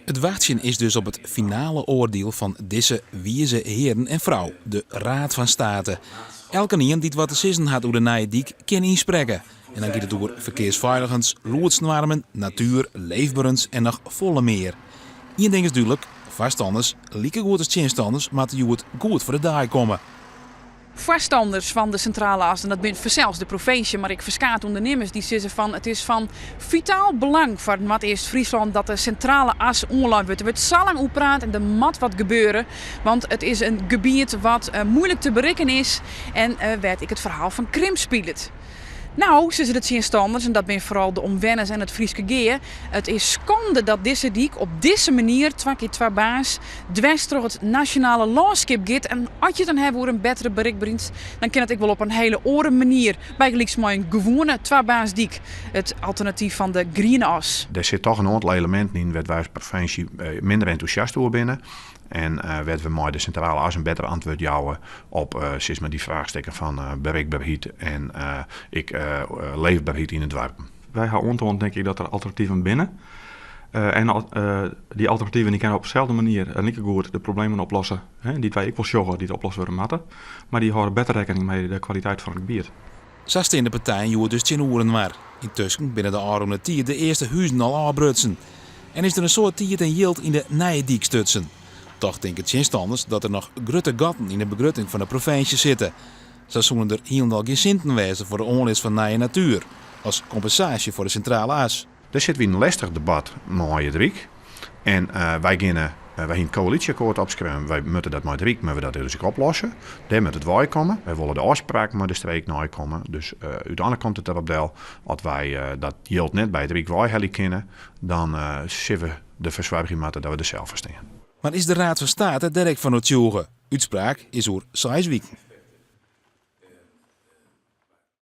It wachtsjen is dus op it finale oardiel fan dizze wize hearen en frou, de Raad van State. Elkenien dy't wat te sizzen hat oer de nije dyk kin ynsprekke. En dan giet it oer ferkearsfeiligens, lûdsnoarmen, natuer, leefberens en noch folle mear. Ien ding is dúdlik, foarstanners, likegoed as tsjinstanners, moatte hjoed goed foar de dei komme. Foarstanners fan de Sintrale As, en dat binne fansels de provinsje, mar ek ferskate ûndernimmers, dy sizze fan it is fan fitaal belang foar Noardeast-Fryslân dat de Sintrale As oanlein wurdt. Der wurdt sa lang oer praat en der moat wat gebeure, want it is in gebiet wat muoilik te berikken is en wêr't ek it ferhaal fan krimp spilet. No, sizze de tsjinstanners, en dat binne foaral de omwenners en it Fryske Gea, it is skande dat dizze dyk op dizze manier, twa kear twa baans, dwers troch it nasjonale lânskip giet. En as je it dan hawwe oer in bettere berikberens, dan kin dat ek wol op in hele oare manier, bygelyks mei in gewoane twabaansdyk, it alternatyf fan de Griene As. Der sit toch in oantal eleminten yn wêr't wy as provinsje minder entûsjast oer binne. En wêr't we mei de Sintrale As in better antwurd jouwe op sis mar dy fraachstikken fan berikberheid en ek leefberheid yn de doarpen. Wy ha oantoand denk ik dat der alternativen binne. En dy alternativen dy kinne op deselde manier en likegoed de problemen oplosse, dy't wy ek wol sjogge dy't oplost wurde moatte, mar dy hâlde better rekkening mei de kwaliteit fan it gebiet. Sa stean de partijen hjoed dus tsjinoer inoar. Yntusken binne de ôfrûne tiid de earste huzen al ôfbrutsen. En is der in soad tiid en jild yn de nije dyk stutsen. Toch tinke tsjinstanners dat der noch grutte gatten yn de begrutting fan de provinsje sitte. Sa soene der hielendal gjin sinten wêze foar de oanlis fan nije natuer, as kompensaasje foar de Sintrale As. Dêr sitte wy yn in lestich debat mei it Ryk. En wy geane, wy hiene it koälysjeakkoart opskreaun, wy moatte dat mei it Ryk moatte we dat dus ek oplosse. Dêr moat it weikomme. Wy wolle de ôfspraken mei de streek neikomme. Dus úteinlik komt it derop del, as wy dat jild net by it Ryk weihelje kinne, dan sille we derfoar soargje moatte dat we der sels foar stean. Mar is de Raad van State dêr ek fan oertsjûge? Utspraak is oer seis wiken.